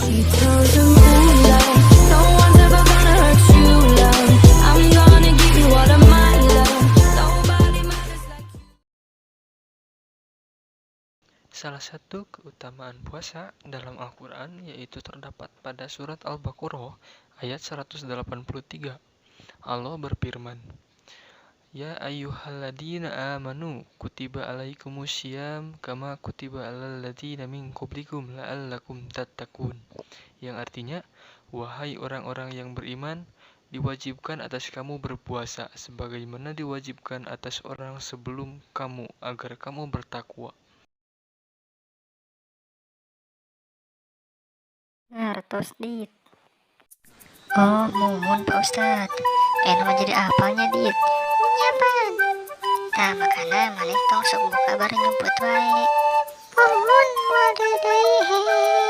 She tells him, "Ooh, love, no one's ever gonna hurt you, love. I'm gonna give you all of my love. Nobody matters like you." Salah satu keutamaan puasa dalam Al-Quran yaitu terdapat pada surat Al-Baqarah ayat 183. Allah berfirman, "Ya ayyuhalladzina amanu kutiba alaikumusiyam kama kutiba alal ladzina min qablikum la'allakum tattaqun." Yang artinya, wahai orang-orang yang beriman, diwajibkan atas kamu berpuasa sebagaimana diwajibkan atas orang sebelum kamu agar kamu bertakwa. Ngartos, Dit. Oh, muhun, Pak Ustad. Enak mah jadi apalnya, Dit. Nya pan. Tah, makana maneh tong sok buka bari nyumput wae. Muhun, moal deui.